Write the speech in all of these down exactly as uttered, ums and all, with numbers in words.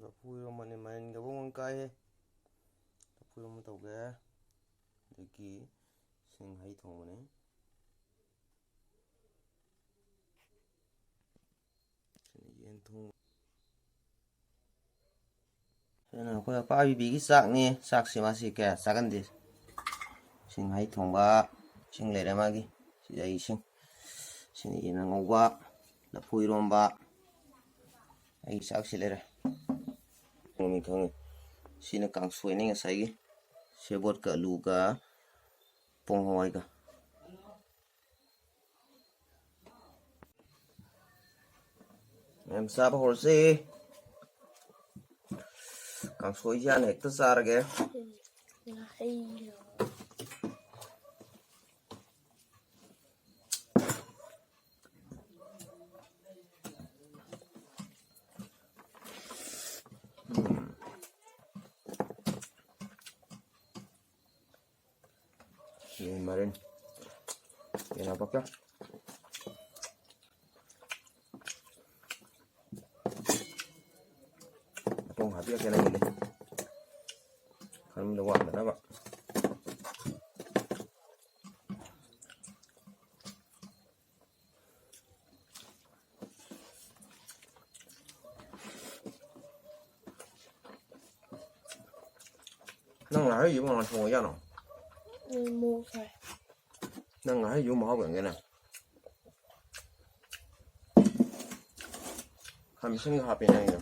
ꯂꯐꯨ ꯏꯔꯣꯝꯕꯅꯤ, ꯃꯥꯏꯔꯦꯟꯒ ꯃꯑꯣꯡ ꯀꯥꯏꯍꯦ꯫ ꯂꯐꯨ ꯏꯔꯣꯝꯕ ꯇꯧꯒꯦ꯫ ꯑꯗꯒꯤ ꯁꯤꯡ ꯍꯩ ꯊꯣꯡꯕꯅꯤ꯫ ꯁꯤꯅ ꯌꯦꯟ ꯊꯣꯡꯕ꯫ ꯁꯤꯅ ꯑꯩꯈꯣꯏ ꯑꯄꯥꯕꯤꯒꯤ ꯆꯥꯛꯅꯤ꯫ ꯆꯥꯛꯁꯤ ꯃꯥꯁꯤ ꯀꯌꯥ ꯆꯥꯒꯟꯗꯦ꯫ ꯁꯤꯡ ꯍꯩ ꯊꯣꯡꯕ, ꯏꯁꯤꯡ ꯂꯩꯔꯦ ꯃꯥꯒꯤ꯫ ꯁꯤꯗ ꯑꯩ ꯏꯁꯤꯡ꯫ ꯁꯤꯅ ꯌꯦꯟ ꯑꯉꯧꯕ, ꯂꯐꯨ ꯏꯔꯣꯝꯕ꯫ ꯑꯩꯒꯤ ꯆꯥꯛꯁꯤ ꯂꯩꯔꯦ꯫ ꯈꯪꯉꯤ, ꯈꯪꯉꯤ꯫ ꯁꯤꯅ ꯀꯥꯡꯁꯣꯏꯅꯤ ꯉꯁꯥꯏꯒꯤ꯫ ꯁꯦꯕꯣꯠꯀ ꯑꯂꯨꯒ ꯄꯣꯡ ꯍꯋꯥꯏꯒ꯫ ꯃꯌꯥꯝ ꯆꯥꯕ ꯍꯧꯔꯁꯤ꯫ ꯀꯥꯡꯁꯣꯏꯁꯤ ꯍꯥꯟꯅ ꯍꯦꯛꯇ ꯆꯥꯔꯒꯦ꯫ ꯉꯥꯍꯩ꯫ ꯎꯝ꯫ ꯌꯦꯟ ꯃꯔꯤꯟ꯫ ꯌꯦꯟ ꯍꯥꯞꯄꯛꯀꯦ꯫ ꯃꯇꯣꯡ ꯍꯥꯞꯄꯤꯔꯛꯀꯦ ꯅꯪꯒꯤꯗꯤ꯫ ꯈꯔꯨꯝꯗ ꯋꯥꯠꯇꯅꯕ꯫ ꯅꯪ ꯉꯥꯍꯩꯁꯤꯕꯨ ꯀꯃꯥꯏꯅ ꯊꯣꯡꯉꯤꯖꯥꯠꯅꯣ? ꯎꯝ, ꯃꯣꯔꯣꯛ ꯁꯥꯏ꯫ ꯅꯪ ꯉꯥꯍꯩꯁꯤꯕꯨ ꯃꯍꯥꯎ ꯌꯦꯡꯒꯦꯅꯦ꯫ ꯈꯥꯃꯦꯟ ꯑꯁꯤꯟꯕ ꯍꯥꯞꯄꯦ ꯅꯪꯒꯤꯗꯣ꯫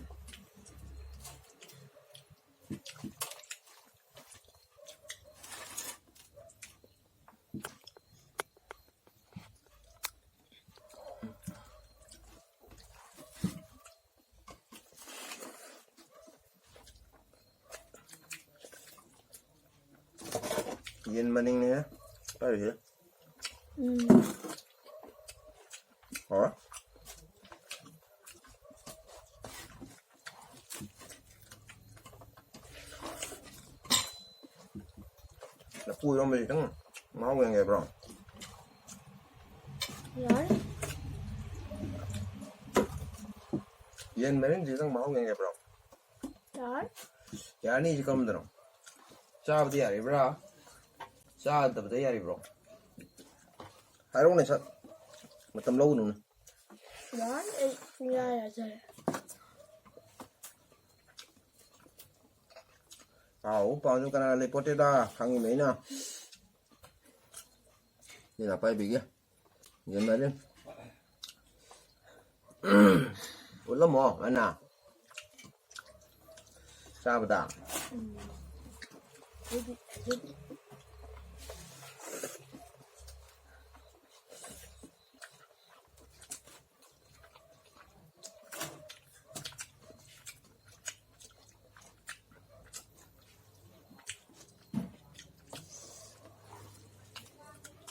ꯌꯦꯟ ꯃꯅꯤꯡꯅꯦ ꯄꯥꯏꯔꯤꯁꯦ꯫ ꯎꯝ꯫ ꯍꯥꯎꯔꯦ꯫ ꯂꯐꯨ ꯏꯔꯣꯝꯕꯁꯤ ꯈꯤꯇꯪ ꯃꯍꯥꯎ ꯌꯦꯡꯒꯦ, ꯕ꯭ꯔꯣ꯫ ꯌꯥꯔꯦ꯫ ꯌꯦꯟ ꯃꯔꯤꯟꯁꯤ ꯈꯤꯇꯪ ꯃꯍꯥꯎ ꯌꯦꯡꯒꯦ, ꯕ꯭ꯔꯣ꯫ ꯌꯥꯔꯅꯤ꯫ ꯁꯤ ꯀꯔꯝꯗꯅꯣ? ꯆꯥꯕꯗꯤ ꯌꯥꯔꯤꯕ꯭ꯔꯥ? ꯆꯥꯗꯕꯗ ꯌꯥꯔꯤꯕ꯭ꯔꯣ? ꯍꯥꯏꯔꯛꯎꯅꯦ ꯁꯠ꯫ ꯃꯇꯝ ꯂꯧꯒꯅꯨꯅꯦ꯫ ꯌꯥꯔꯅꯤ, ꯑꯩ ꯄꯨꯡꯌꯥ ꯌꯥꯖꯔꯦ꯫ ꯍꯥꯎ ꯄꯥꯎꯁꯨ ꯀꯅꯥ ꯂꯩꯄꯣꯠꯇꯦꯗ, ꯈꯪꯉꯤꯅꯦ ꯑꯩꯅ꯫ ꯃꯤꯅ ꯄꯥꯏꯕꯤꯒꯦ꯫ ꯌꯦꯟ ꯃꯔꯤꯟ꯫ ꯎꯠꯂꯝꯃꯣ ꯑꯅ꯫ ꯆꯥꯕꯗ꯫ ꯎꯝ꯫ ꯑꯗꯨꯗꯤ, ꯑꯗꯨꯗꯤ꯫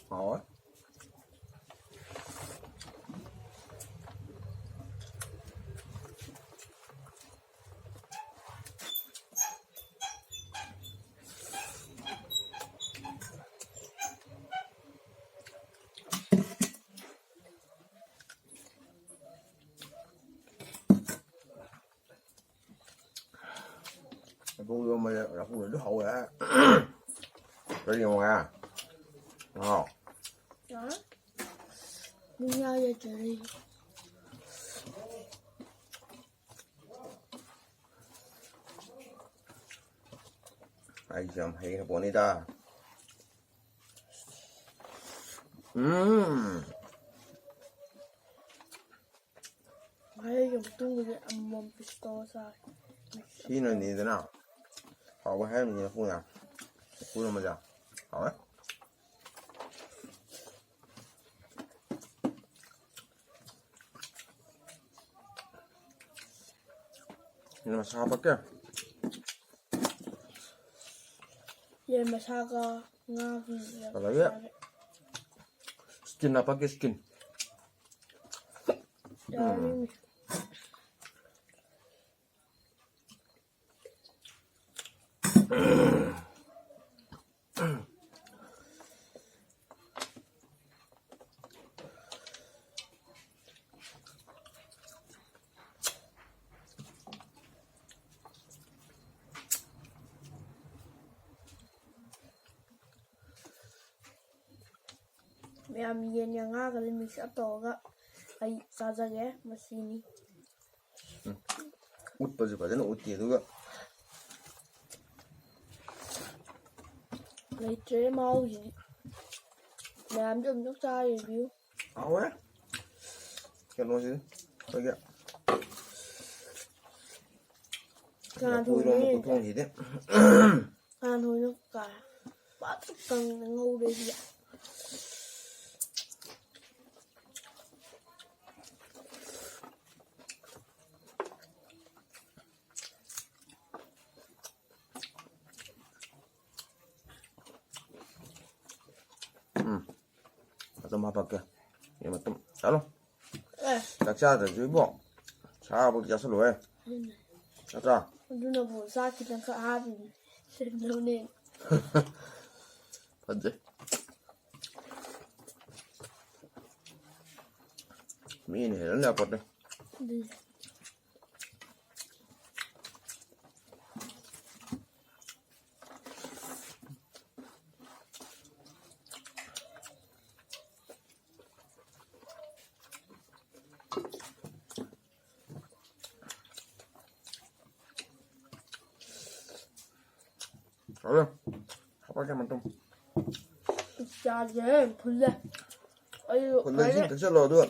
ꯍꯥꯎꯋꯦ꯫ ꯂꯐꯨ ꯏꯔꯣꯝꯕꯁꯦ ꯂꯐꯨꯅꯗꯤ ꯍꯥꯎꯋꯦ꯫ ꯀꯔꯤ ꯌꯦꯡꯉꯣ ꯍꯥꯏ? ꯑꯥꯎ꯫ ꯌꯥꯔꯦ꯫ ꯃꯤ ꯌꯥꯎꯔꯦ ꯆꯠꯂꯦ꯫ ꯑꯩꯁꯨ ꯌꯥꯝ ꯍꯩꯈ꯭ꯔ ꯄꯣꯠꯅꯤꯗ꯫ ꯎꯝ꯫ ꯉꯥꯍꯩꯒꯤ ꯃꯇꯨꯡꯗꯗꯤ ꯑꯃꯃꯝ piece ꯇꯧꯔ ꯆꯥꯔꯦ꯫ ꯁꯤꯅꯅꯤꯗꯅ ꯍꯥꯎꯕ ꯍꯥꯏꯔꯝꯃꯤꯅꯦ ꯂꯐꯨꯅ꯫ ꯂꯐꯨ ꯏꯔꯣꯝꯕꯁꯦ ꯍꯥꯎꯋꯦ꯫ ꯌꯦꯟ ꯃꯁꯥ ꯍꯥꯞꯄꯛꯀꯦ꯫ ꯌꯦꯟ ꯃꯁꯥꯒ ꯉꯥꯒꯤ ꯌꯦꯟ ꯑꯗꯒꯤ ꯃꯁꯥꯒ꯫ Skin ꯍꯥꯞꯄꯛꯀꯦ, skin꯫ ꯌꯥꯔꯅꯤ꯫ ꯃꯌꯥꯝ ꯌꯦꯟꯒ ꯉꯥꯒꯗ mix up ꯇꯧꯔꯒ ꯑꯩ ꯆꯥꯖꯒꯦ꯫ ꯃꯁꯤꯅꯤ꯫ ꯎꯠꯄꯁꯨ ꯐꯖꯅ ꯎꯠꯇꯦ, ꯑꯗꯨꯒ ꯂꯩꯇ꯭ꯔꯦ ꯃꯍꯥꯎꯁꯤꯗꯤ꯫ ꯃꯌꯥꯝꯁꯨ ꯑꯝꯇꯪ ꯆꯥ review꯫ ꯍꯥꯎꯋꯦ꯫ ꯀꯩꯅꯣꯁꯤꯗꯤ ꯑꯩꯈꯣꯏꯒꯤ ꯀꯅꯥ ꯂꯐꯨ ꯏꯔꯣꯝꯕ ꯊꯣꯡꯉꯤꯅꯣ? ꯈꯨꯊꯣꯡꯁꯤꯗꯤ꯫ ꯀꯅꯥ ꯊꯣꯡꯉꯤꯅꯣ? ꯀꯥ ꯄꯥꯛ ꯀꯪꯅ ꯉꯧꯔꯦ ꯁꯤꯗ꯫ ꯎꯝ꯫ ꯑꯗꯨꯝ ꯍꯥꯄꯛꯀꯦ꯫ ꯌꯦꯟ ꯃꯇꯨꯝ꯫ ꯆꯠꯂꯣ꯫ ꯑꯦ꯫ ꯆꯥꯛ ꯆꯥꯗ꯭ꯔꯁꯨ ꯏꯕꯣ꯫ ꯁꯥꯕꯨꯗꯤ ꯆꯥꯁꯤꯜꯂꯣꯍꯦ꯫ ꯎꯝ꯫ ꯅꯠꯇ꯭ꯔꯥ? ꯑꯗꯨꯅꯕꯨ ꯆꯥꯛ ꯈꯤꯇꯪꯈꯛ ꯍꯥꯞꯄꯤꯅꯤ꯫ ꯁꯦꯝꯗꯧꯅꯦ꯫ ꯐꯖꯩ꯫ ꯃꯤꯅ ꯍꯦꯜꯂ ꯌꯥꯄꯣꯠꯇꯦ꯫ ꯑꯗꯨꯅꯦ꯫ ꯍꯥꯎꯔꯦ꯫ ꯍꯥꯄꯛꯀꯦ ꯃꯇꯨꯝ꯫ ꯆꯥꯁꯦ, ꯐꯨꯜꯂꯦ꯫ ꯑꯩ ꯐꯨꯜꯂꯦ, ꯏꯁꯤꯡ ꯊꯛꯆꯜꯂꯣ, ꯑꯗꯨꯒ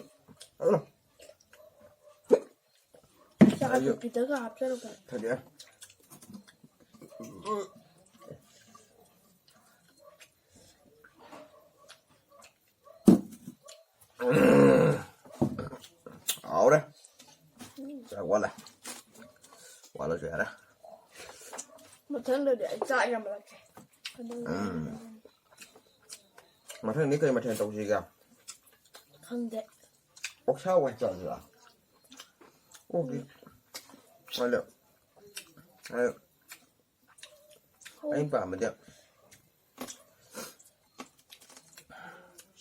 ꯆꯥꯁꯦ, ꯑꯩꯁꯨ ꯈꯤꯇꯪꯒ ꯍꯥꯞꯆꯜꯂꯛꯀꯦ꯫ ꯊꯛꯀꯦ꯫ ꯍꯥꯎꯔꯦ꯫ ꯆꯥꯛ ꯋꯥꯠꯂꯦ꯫ ꯋꯥꯠꯂꯁꯨ ꯌꯥꯔꯦ꯫ ꯃꯊꯪꯗꯗꯤ ꯑꯩ ꯆꯥꯛ ꯌꯥꯝꯂꯛꯀꯦ꯫ ꯎꯝ꯫ ꯃꯊꯪꯗꯤ ꯀꯔꯤ ꯃꯊꯦꯜ ꯇꯧꯁꯤꯒꯦ? ꯈꯪꯗꯦ꯫ ꯑꯣꯛꯁꯥ ꯑꯣꯏꯅ ꯆꯥꯁꯤꯔꯥ? ꯑꯣꯛꯇꯤ꯫ ꯎꯝ꯫ ꯑꯗ, ꯑꯗ, ꯑꯩꯅ ꯄꯥꯝꯕꯗꯤ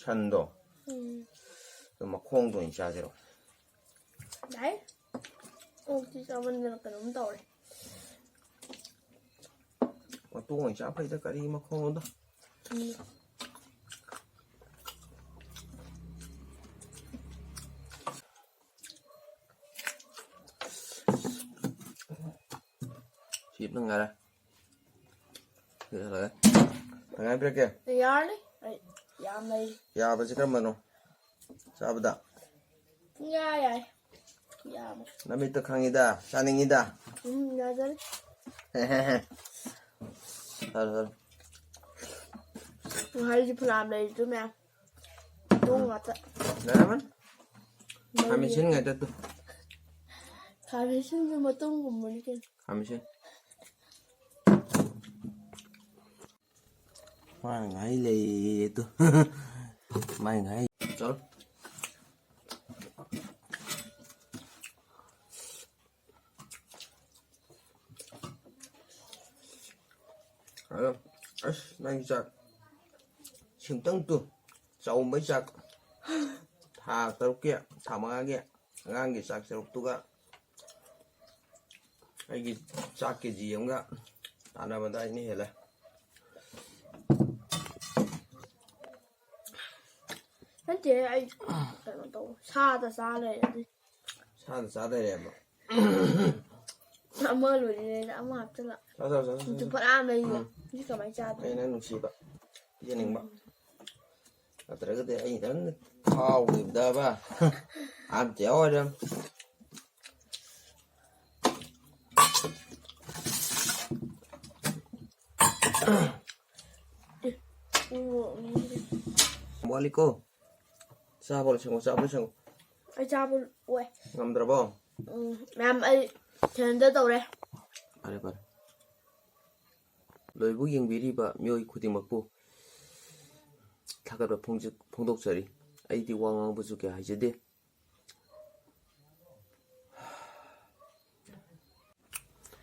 ꯁꯟꯗꯣ꯫ ꯎꯝ꯫ ꯑꯗꯨ ꯃꯈꯣꯡꯗꯣ ꯑꯣꯏꯅ ꯆꯥꯁꯤꯔꯣ? ꯌꯥꯏ꯫ ꯑꯣꯛꯇꯤ ꯆꯥꯃꯟꯗꯅ ꯀꯩꯅꯣꯝ ꯇꯧꯔꯦ꯫ ꯃꯇꯣꯡ ꯑꯣꯏꯅ ꯆꯥ ꯐꯩꯗ, ꯀꯔꯤ ꯃꯈꯣꯡꯅꯣꯗ꯫ ꯎꯝ꯫ ꯅꯪ ꯉꯥꯏꯔꯦ꯫ ꯁꯤ ꯂꯣꯏꯔꯦ꯫ ꯇꯪꯈꯥꯏ ꯄꯤꯔꯛꯀꯦ꯫ ꯌꯥꯔꯅꯤ꯫ ꯑꯩ ꯌꯥꯝ ꯂꯩ꯫ ꯌꯥꯕꯁꯤ ꯀꯔꯝꯕꯅꯣ? ꯆꯥꯕꯗ? ꯄꯨꯡꯌꯥ ꯌꯥꯏ꯫ ꯌꯥꯕ꯫ ꯅꯃꯤꯠꯇ ꯈꯪꯉꯤꯗ, ꯆꯥꯅꯤꯡꯉꯤꯗ꯫ ꯎꯝ, ꯌꯥꯖꯔꯦ꯫ ꯆꯥꯔꯣ, ꯆꯥꯔꯣ꯫ ꯉꯥꯍꯩꯁꯨ ꯐꯅꯌꯥꯝ ꯂꯩꯔꯤꯗꯨ ꯃꯌꯥꯝ꯫ ꯃꯇꯣꯡ ꯉꯥꯛꯇ꯫ ꯂꯩꯔꯝꯃꯅꯤ꯫ ꯂꯩꯔꯤ꯫ ꯈꯥꯃꯦꯟꯁꯤꯟ ꯉꯥꯛꯇ ꯇꯨ꯫ ꯈꯥꯃꯦꯟꯁꯤꯟꯁꯨ ꯃꯇꯣꯡꯒꯨꯝꯕꯅꯤ ꯀꯩꯅꯣ꯫ ꯈꯥꯃꯦꯟꯁꯤꯟ꯫ ꯃꯥꯅ ꯉꯥꯏ ꯂꯩꯌꯦ ꯇꯨ꯫ ꯃꯥꯏ ꯉꯥꯏ꯫ ꯆꯠꯂꯣ꯫ ꯑꯗꯣ, ꯑꯁ, ꯅꯪ ꯆꯥꯛ ꯁꯤꯝꯇꯪ ꯇꯨ꯫ ꯆꯥꯎꯝꯕꯩ ꯆꯥꯛ꯫ ꯊꯥ ꯇꯔꯨꯛꯀꯤ, ꯊꯥ ꯃꯉꯥꯒꯤ ꯑꯉꯥꯡꯒꯤ ꯆꯥꯛ ꯁꯔꯨꯛꯇꯨꯒ ꯑꯩꯒꯤ ꯆꯥꯛ ꯀꯦ ꯖꯤ ꯑꯃꯒ ꯇꯥꯟꯅꯕꯗ ꯑꯩꯅ ꯍꯦꯜꯂꯦ꯫ ꯅꯠꯇꯦ, ꯑꯩ ꯀꯩꯅꯣ ꯇꯧ, ꯁꯥꯗ ꯆꯥ ꯂꯩꯔꯦ ꯑꯗꯨꯏ꯫ ꯁꯥꯗ ꯆꯥ ꯂꯩꯔꯦꯕ꯫ ꯑꯃ ꯂꯣꯏꯔꯦ, ꯑꯃ ꯍꯥꯞꯆꯤꯜꯂ꯫ ꯆꯥ, ꯆꯥ, ꯆꯥ, ꯆꯥ, ꯆꯥ꯫ ꯐꯅꯌꯥꯝ ꯂꯩꯌꯦ꯫ ꯎꯝ꯫ ꯁꯤ ꯀꯃꯥꯏꯅ ꯆꯥꯗꯣꯏꯅꯣ? ꯑꯩ ꯅꯪ ꯅꯨꯡꯁꯤꯕ, ꯄꯤꯖꯅꯤꯡꯕ꯫ ꯎꯝ꯫ ꯅꯠꯇ꯭ꯔꯒꯗꯤ ꯑꯩ ꯅꯪ ꯊꯥꯎꯈꯤꯕꯗꯕ ꯑꯝꯇ ꯌꯥꯎꯔꯣꯏꯗ꯫ ꯎꯝ꯫ ꯋꯥꯠꯂꯤꯀꯣ꯫ ꯆꯥꯕ ꯂꯣꯏꯁꯪꯉꯣ, ꯆꯥꯕ ꯂꯣꯏꯁꯪꯉꯣ꯫ ꯑꯩ ꯆꯥꯕ ꯂꯣꯏ꯫ ꯉꯝꯗ꯭ꯔꯕꯣ? ꯎꯝ, ꯃꯌꯥꯝ ꯑꯩ surrender ꯇꯧꯔꯦ꯫ ꯐꯔꯦ, ꯐꯔꯦ꯫ ꯂꯣꯏꯕꯨ ꯌꯦꯡꯕꯤꯔꯤꯕ ꯃꯤꯑꯣꯏ ꯈꯨꯗꯤꯡꯃꯛꯄꯨ ꯊꯥꯒꯠꯄ ꯐꯣꯡꯖ-, ꯐꯣꯡꯗꯣꯛꯆꯔꯤ꯫ ꯑꯩꯗꯤ ꯋꯥ ꯉꯥꯡꯕꯁꯨ ꯀꯌꯥ ꯍꯩꯖꯗꯦ꯫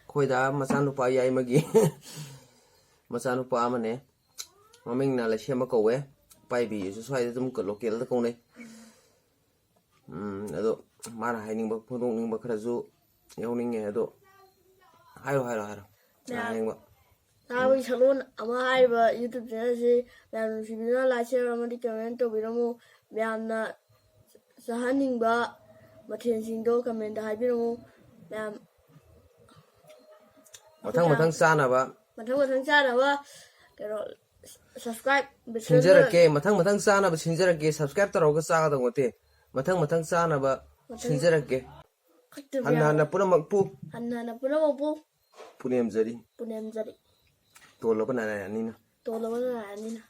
ꯑꯩꯈꯣꯏꯗ ꯃꯆꯥꯅꯨꯄꯥ ꯌꯥꯏꯃꯒꯤ ꯃꯆꯥꯅꯨꯄꯥ ꯑꯃꯅꯦ, ꯃꯃꯤꯡꯅ ꯂꯩꯁꯦꯝꯕ ꯀꯧꯋꯦ꯫ ꯄꯥꯏꯕꯤꯁꯨ ꯁ꯭ꯋꯥꯏꯗ ꯑꯗꯨꯝ localꯗ ꯀꯧꯅꯩ꯫ ꯎꯝ, ꯑꯗꯣ ꯃꯥꯅ ꯍꯥꯏꯅꯤꯡꯕ, ꯐꯣꯡꯗꯣꯛꯅꯤꯡꯕ ꯈꯔꯁꯨ ꯌꯥꯎꯅꯤꯡꯉꯦ꯫ ꯑꯗꯣ ꯍꯥꯏꯔꯣ, ꯍꯥꯏꯔꯣ, ꯍꯥꯏꯔꯣ꯫ ꯌꯥ-, ꯍꯥꯏꯅꯤꯡꯕ꯫ ꯅꯍꯥꯕꯒꯤ ꯁꯛꯂꯣꯟ ꯑꯃ ꯍꯥꯏꯔꯤꯕ YouTube channelꯁꯤ ꯃꯌꯥꯝ ꯅꯨꯡꯁꯤꯕꯤꯗꯨꯅ like, share ꯑꯃꯗꯤ comment ꯇꯧꯕꯤꯔꯝꯃꯨ꯫ ꯃꯌꯥꯝꯅ ꯆꯥꯍꯟꯅꯤꯡꯕ ꯃꯊꯦꯜꯁꯤꯡꯗꯣ commentꯇ ꯍꯥꯏꯕꯤꯔꯝꯃꯨ꯫ ꯃꯌꯥꯝ ꯃꯊꯪ ꯃꯊꯪ ꯆꯥꯅꯕ, ꯃꯊꯪ ꯃꯊꯪ ꯆꯥꯅꯕ ꯀꯩꯅꯣ subscribe bell ꯁꯤꯟꯖꯔꯛꯀꯦ꯫ ꯃꯊꯪ ꯃꯊꯪ ꯆꯥꯅꯕ ꯁꯤꯟꯖꯔꯛꯀꯦ꯫ Subscribe ꯇꯧꯔꯒ ꯆꯥꯒꯗꯧꯕ ꯅꯠꯇꯦ꯫ ꯃꯊꯪ ꯃꯊꯪ ꯆꯥꯅꯕ ꯃꯊꯪ ꯁꯤꯟꯖꯔꯛꯀꯦ꯫ ꯈꯛꯇꯕꯨ ꯍꯟꯅ ꯌꯥꯕ꯫ ꯍꯟꯅ ꯄꯨꯝꯅꯃꯛꯄꯨ ꯍꯟꯅ ꯍꯟꯅ ꯄꯨꯝꯅꯃꯛꯄꯨ ꯄꯨꯅꯦꯝꯖꯔꯤ꯫ ꯄꯨꯅꯦꯝꯖꯔꯤ꯫ ꯇꯣꯜꯂꯕ ꯅꯥꯔꯥꯌꯅꯤꯅ꯫ ꯇꯣꯜꯂꯕ ꯅꯥꯔꯥꯌꯅꯤꯅ꯫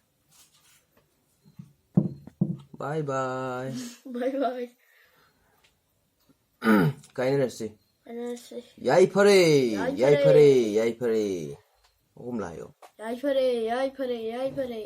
Bye bye꯫ Bye bye꯫ ꯀꯥꯏꯅꯔꯁꯤ꯫ ꯀꯥꯏꯅꯔꯁꯤ꯫ ꯌꯥꯏꯐꯔꯦ꯫ ꯌꯥꯏꯐꯔꯦ꯫ ꯌꯥꯏꯐꯔꯦ꯫ ꯌꯥꯏꯐꯔꯦ꯫ ꯑꯍꯨꯝꯂꯥ ꯍꯥꯏꯌꯣ꯫ ꯌꯥꯏꯐꯔꯦ, ꯌꯥꯏꯐꯔꯦ, ꯌꯥꯏꯐꯔꯦ꯫